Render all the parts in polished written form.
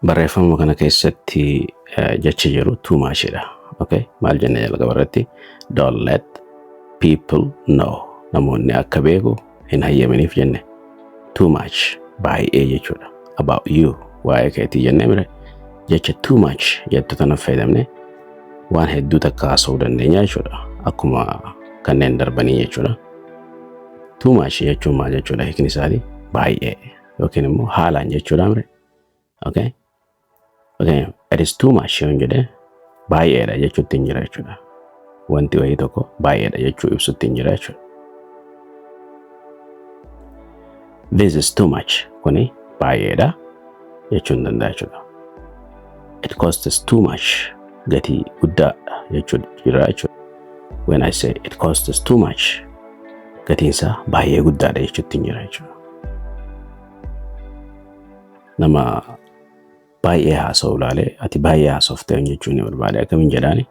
Barreeffama kana keessatti jechi jiru too much dha. Okay? Maal jenne jalqaba irratti? Don't let people know. Namoonni akka beeku hin hayyaminiif jenne. Too much baay'ee jechuudha. About you waa'ee keetii jennee mire jecha too much jettu tana fayyadamne waan hedduu takka haasa'uu dandeenya jechuudha. Akkuma kanneen darbanii jechuudha. Too much jechuun maal jechuudha hiikni isaatii? Baay'ee yookiin immoo haalaan jechuudha mire. Okay? Okay, it is too much yoon jedhe baay'eedha jechuutti hin jira jechuudha. Wanti wayii tokko baay'eedha jechuu ibsutti hin jira jechuudha. This is too much kuni baay'eedha jechuu hin danda'a jechuudha. It costs too much gatii guddaadha jechuu jira jechuudha. When I say it costs too much gatiinsaa baay'ee guddaadha jechuutti hin jira jechuudha. Nama baay'ee haasa'u ilaalee ati baay'ee haasofte jechuun ni barbaade akkamiin jedhaani?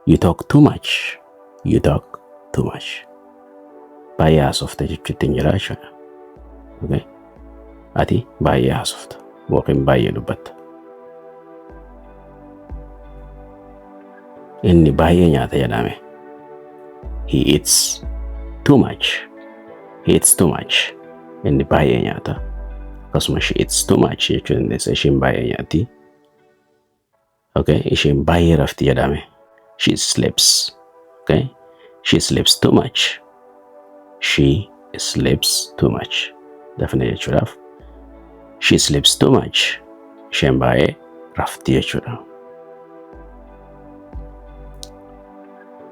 You talk too much. You talk too much. Baay'ee haasofte jechuutti hin jira jechuudha. Okay? Ati baay'ee haasofta yookiin baay'ee dubbatta. Inni baay'ee nyaata jedhame. He eats too much. He eats too much. Inni baay'ee nyaata. Akkasuma she eats too much jechuu dandeessa. Isheen baay'ee nyaatti. Okay? Isheen baay'ee rafti jedhame. She sleeps. Okay? She sleeps too much. She sleeps too much. Dafne jechuudhaaf. She sleeps too much. Isheen baay'ee rafti jechuudha.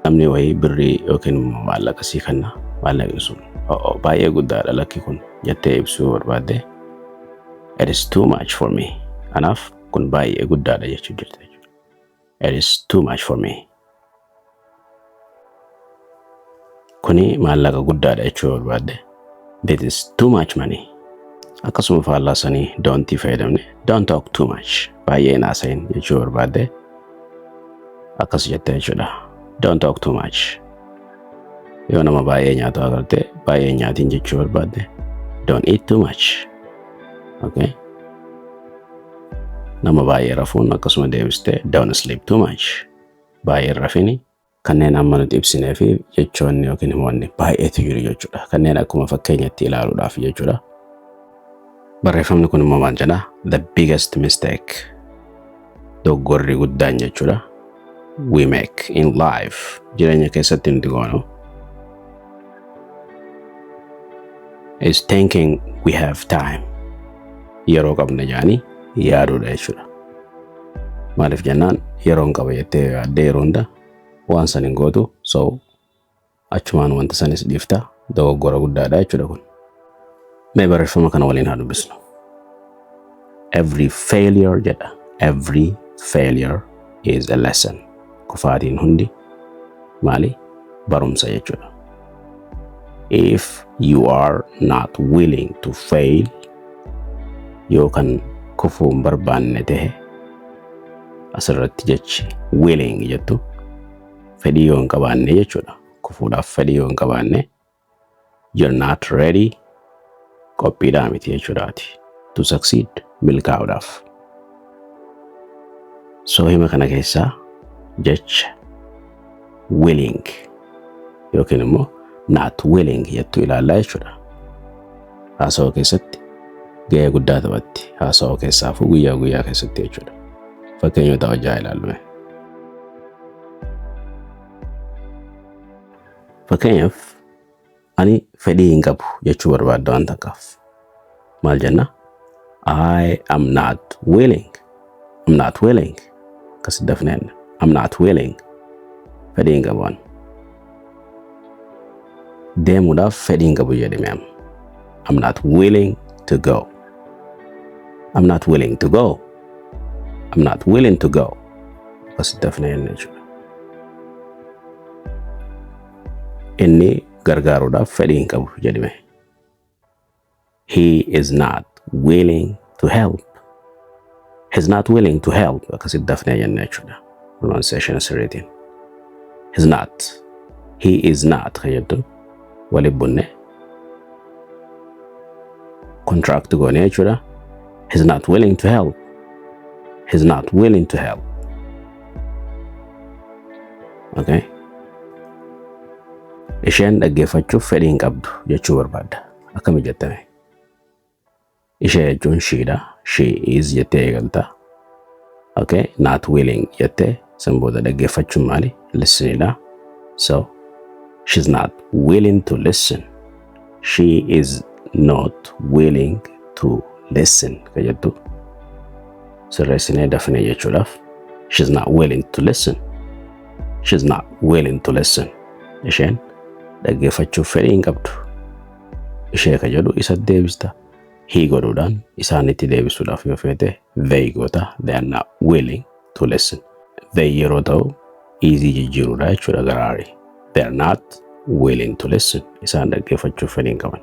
Namni wayii birrii yookiin immoo maallaqa sii kenna. Maallaqni sun o'o baay'ee guddaadha lakki kun jettee ibsuu yoo barbaadde it is too much for me. Anaaf kun baay'ee guddaadha jechuu jirta jechuudha. It is too much for me. Kuni maallaqa guddaadha jechuu yoo barbaadde this is too much money. Akkasuma faallaa sanii don't fayyadamne don't talk too much baay'ee hin haasayin jechuu yoo barbaadde akkas jette jechuudha. Don't talk too much. Yoo nama baay'ee nyaatu agarte baay'ee hin nyaatiin jechuu barbaadde don't eat too much. Okay? Nama baay'ee rafuun akkasuma deebistee don't sleep too much. Baay'ee hin rafini. Kanneen amma nuti ibsinee fi jechoonni yookiin himoonni baay'eetu jiru jechuudha. Kanneen akkuma fakkeenyatti ilaaluudhaaf jechuudha. Barreeffamni kun immoo maal jedha? The biggest mistake. Dogoggorri guddaan jechuudha. We make in life. Jireenya keessatti nuti goonu. Is thinking we have time. Yeroo qabna jedhanii yaaduudha jechuudha. Maaliif jennaan yeroon qaba jettee yaaddee yeroo hunda waan san hin gootu so achumaan wanta sanis dhiifta dogoggora guddaadha jechuudha kun. Mee barreeffama kana waliin haa dubbisnu. Every failure jedha. Every failure is a lesson. Kufaatiin hundi maali? Barumsa jechuudha. If you are not willing to fail yoo kan kufuu hin barbaanne tahe asirratti jechi willing jettu fedhii yoo hin qabaanne jechuudha. Kufuudhaaf fedhii yoo hin qabaanne you're not ready qophiidhaa miti jechuudhaati. To succeed milkaa'uudhaaf. So hima kana keessaa jecha willing yookiin immoo not willing jettu ilaallaa jechuudha. Haasawaa keessatti gahee guddaa taphatti. Haasawaa keessaafuu guyyaa guyyaa keessatti jechuudha. Fakkeenyota hojjaa ilaallume. Fakkeenyaaf ani fedhii hin qabu jechuu barbaadda waan takkaaf. Maal jenna? I am not willing. I'm not willing. Akkas dafneen. I'm not willing. Fedhii hin qabu ani. Deemuudhaaf fedhii hin qabu jedhame amma. I'm not willing to go. I'm not willing to go. I'm not willing to go. Akkas dafnee jenna jechuudha. Inni gargaaruudhaaf fedhii hin qabu jedhame. He is not willing to help. He's not willing to help. Akkasitti dafnee jenna jechuudha. Pronunciation sirriitiin. He's not. He is not kan jettu walitti bunne. Contract goone jechuudha. He's not willing to help. He's not willing to help. Okay. Isheen dhaggeeffachuuf fedhii hin qabdu jechuu barbaadda. Akkami jettame? Ishee jechuun she dha. "She is" jettee eegalta. Okay. "Not willing" jettee, san booda dhaggeeffachuun maali? Listen idha. So she's not willing to listen. "She is not willing to listen" ka jettu sirreessinee dafnee jechuudhaaf, she's not willing to listen. She's not willing to listen. Isheen dhaggeeffachuuf fedhii hin qabdu. Ishee ka jedhu isa deebista. He godhuudhaan isaanitti deebisuudhaaf yoo feete they goota. They are not willing to listen. They yeroo ta'u is jijjiiruudha jechuudha gara are. They are not willing to listen. Isaan dhaggeeffachuuf fedhii hin qaban.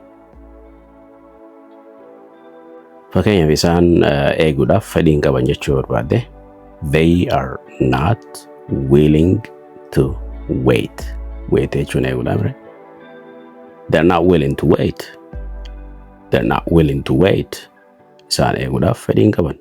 Fakkeenyaaf, isaan eeguudhaaf fedhii hin qaban jechuu barbaadde, they are not willing to wait. Wait jechuun eeguudha mire. They are not willing to wait. They are not willing to wait. Isaan eeguudhaaf fedhii hin qaban.